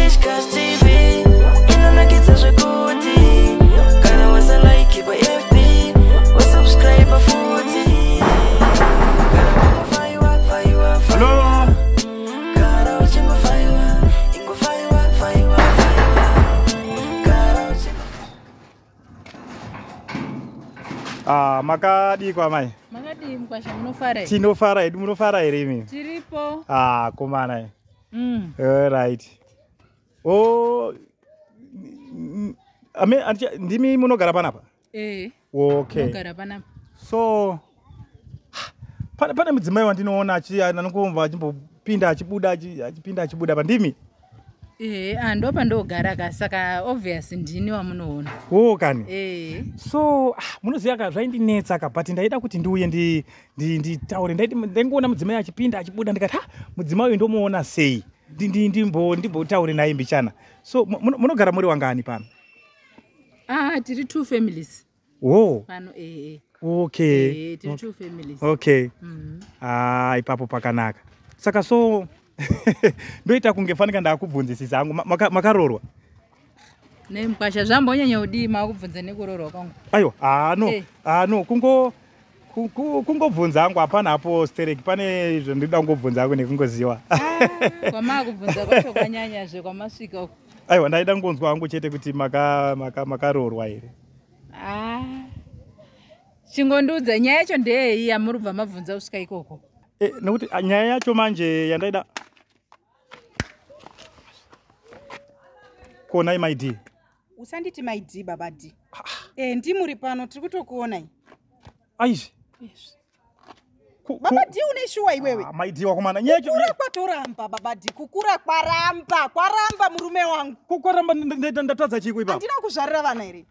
Tichkach TV inonakidza zvekuti kana wasalike paFB wasubscribe futi kana wangofaiwa faiwa. Hello. Kana uchingofaiwa ingofaiwa faiwa faiwa kana uchingo Ah, makadii kwamai? Makadii mukwasha, munofara here? Tinofara hedu, munofara here imi? Tiripo. Ah, komana. Alright. Oh, ame ndimi munogara panapa? Eh. Okay. Munogara panapa. So pane mudzimai wandinoona anongomva achimbopinda achibuda achipinda achibuda pandimi? Eh, ah, ndo pandogara ka, saka obvious ndini wamunoona. Oh, kani. Eh. So munoziva ka, zvaindinetsa ka, but ndaida kuti ndiuye nditaure. Ndaingoona mudzimai achipinda achibuda, ndikati ha, mudzimai uyu ndomuona sei, ndimbotaure naye mbichana. So munogara muri wangani pano? Ah, tiri two families Oh. pano, eh. Okay. Eh, tiri two families. Okay. Ah, ipapo pakanaka. Saka so ndoita kunge fanika ndakubvunzisisa hangu, makarorwa? Ne mukwasha, zvambonyanya kudii makubvunza nekurorwa kwangu? Aiwa, ah, no. Eh. Ah, no, kungobvunza hangu, hapana hapo stereki, pane zvandinoda kungobvunza hangu nekungoziva. Kwamakubvunza kwacho kwanyanyazve kwamasvika uko. Aiwa, ndaida kungonzwa hangu chete kuti makarorwa here. Ah. Chingondiudza nyaya yacho ndeyei yamuri kubva mabvunza kusvika ikoko? Eh, nekuti nyaya yacho manje yandaida kuonai Mai D. Usanditi Mai D, baba D. E, ndimuri pano, tiri kutokuonai. Aizvi. Baba D, une shuwa iwewe? Ah, Mai D, wakomana, nyaya yacho Kukura kwatoramba, baba D, kukura kwaramba, kwaramba murume wangu. Kwaramba, ndatadza chiko ipapo? Handina kuzvarira vana here?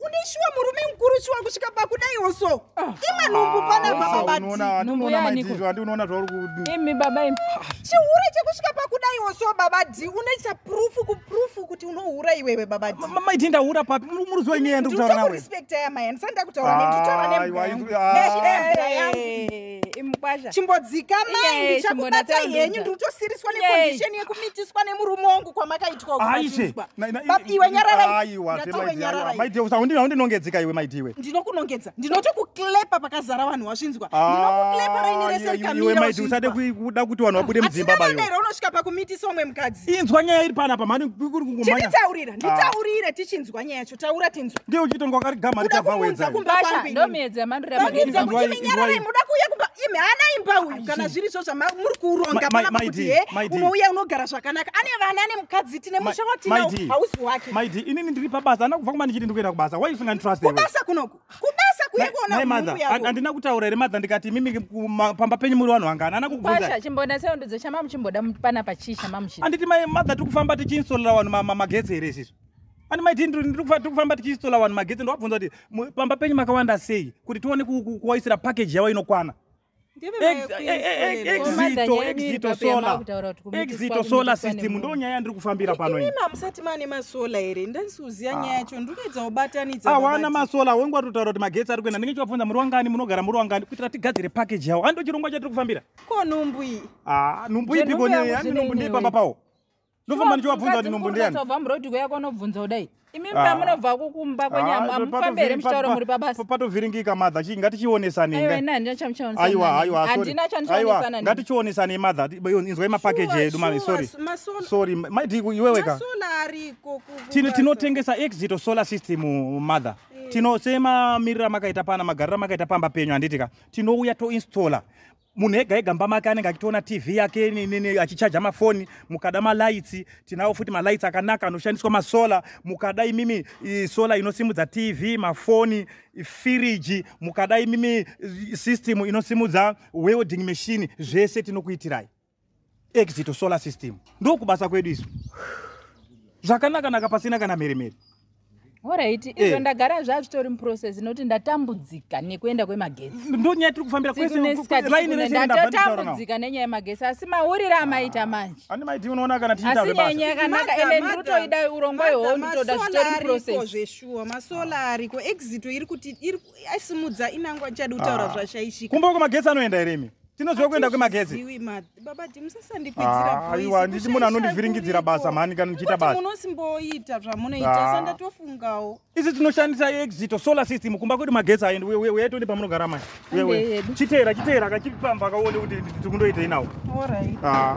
Une shuwa, murume mukuru, shuwa kusvika pakudaiwo so? Imwe nhumbu panapa, baba D. Nhumbu yaniko? Andinoona zvauri ku Imi baba imi. Chihure chekusvika pakudaiwo so, baba D, unoisa proof kuproof kuti unohura iwewe, baba D. Mai D, ndahura papi? Muruziwa nyaya yandiri kutaura nawe. Ndinotokurespecta yamai, handisati ndakutaura nenditaura nembwa yangu. Ah, Nembwa yangu. Imukwasha. Chimbodzika mai, Iye, ndichakubata chimbonatsa. henyu. Ndiri kutosiriswa Iye. necondition yekumitiswa nemurume wangu kwamakaitwa uku, Aishe. mazvinzwa. Iwe nyararai. Aiwa. Ndatiwe nyararai. Mai D, haundinongedzika iwe, Mai D iwe. Ndinokunongedza, ndinotokuklepa pakazara vanhu, wazvinzwa? Ndinokuklepa raini rese Iwe rikamira. Mai D, usade kuda kuti vanhu vabude mudzimba Hatina bayo. vana here unosvika pakumitisa umwe mukadzi? Inzwa nyaya iri panapa mhani, kuri kungomhanya. Chinditaurira, nditaurire tichinzwa nyaya yacho, taura tinzwa. Ndiye uchitonga wakarigama Uda richabva kumunza wedza. kumba Mukwasha, kwangu inini. ndomiedzo yamandurira Vanidza magedhi. kuti imi nyararai, Inzwai. muda kuuya kumba imi, haana imba uyu. Kana zviri zvo zvamuri kuronga panapa Mai kuti D, he Mai D. unouya unogara zvakanaka, ane vana, ane mukadzi, tine musha watinawo, Mai D. hausi wake. Mai D, inini ndiri pabasa, andina kubva kuma ndichiti ndikuenda kubasa. Why usinganditrust iwe? Kubasa kunoku, kubasa kuya kuona Mai nhumbu mother, yako. handina kutaura here mother, ndikati mimi pamba penyu muri vanhu vangani? Handina kukubvunza. Mukwasha, chimbonatsa undiudza chamamuchimboda panapa, chii chamamuchida? Anditi mai mother, tiri kufamba tichiinstallera vanhu magetsi here isisu? Andi Mai D, tiri kufamba tichiinstalla vanhu magetsi, ndovabvunza kuti pamba penyu makawanda sei, kuti tione kuwaisira package yavo inokwana. Ndive mai Mother, nyaya yenyu iri Exito papo solar. yamaakutaura kuti kumitiswa, Exito solar kumitiswa system, nemunhu. ndo nyaya yandiri kufambira pano iyi. Imi hamusati maane masolar here? Ndandisiuziya nyaya yacho, ndiri kuedza kubatanidza. Awana Baba D. masolar, wengu watotaura kuti magetsi ari kuenda. Ndinge chiwabvunza muri wangani, munogara muri wangani, kuitira tigadzire package yavo. Ando chirongwa chatiri kufambira. Ko nhumbu iyi? Ah, nhumbu Zvenhumbu ipiko? yangu Ani nhumbu zvinei ndeyepamba newe? pawo? Ndofamba ndichiwabvunza kuti nhumbu ndeyani. Ubva murodhi kuya kwanobvunza kudai, imi Ah. pamunobva kukumba kwenyama Ah, hamufambi here muchitaura muri pabasa? Patovhiringika mother, chii, ngatichionesanei. Aiwa, ini handina chamuchaonesana. Aiwa, aiwa, sorry. Handina Aiwa, chandichaonesana. ngatichionesanei mother, inzwai mapackage Shuwa, edu mami. shuwa, Sorry. masolar- Sorry Mai D, iwewe ka. Masolar ariko kubasa. Tinotengesa Exito solar system, mother. Tinosemamirira makaita pana, magariro makaita pamba penyu, handiti ka? Tinouya toinstalla, munhu ega ega mba make anenge achitoona TV yake achichaja mafoni. Mukada malights, tinawo futi malights akanaka anoshandiswa masolar. Mukada imimi solar inosimudza TV, mafoni, firiji, mukada imimi system inosimudza welding machine, zvese tinokuitirai. Exito solar system, ndokubasa kwedu isu, zvakanaka-naka, pasina kana mheremhere. Alright, Eh. izvo ndagara zvazvitori muprocess, nokuti ndatambudzika nekuenda kwemagetsi. Ndo nyaya tiri kufambira kwese, Siku line rese ndabva nditaura nawo. Ndatotambudzika nenyaya yemagetsi, asi mauriro amaita manje. Andi Mai D, unoona kana tichiita Asi zvebasa. nyaya yakanaka, Mother, ende ndiri mother, kutoida urongwa ihwohwo, mother, nditoda masolar zvitori ariko muprocess. zveshuwa, masolar ariko. Exito iri kuti iri asimudza inangwa, ndichadi kutaura zvashaishika. Kumba uko magetsi anoenda here imi? Tinoziva kuenda kwemagetsi. Ziwi baba ti musasandikwidzira Ah, aiwa, nditi munhu anondivhiringidzira basa mhani kana ndichiita basa. Munosimboita zvamunoita. Ah. Sandatofungawo. Isi tinoshandisa exito solar system kumba kwedu, magetsi aendi. Uyai tione pamunogara, mai. Uya, uya. Hande yedu. Chiteera, chiteera kachipamba kaone kuti tikundoitei nawo. Alright. Ah.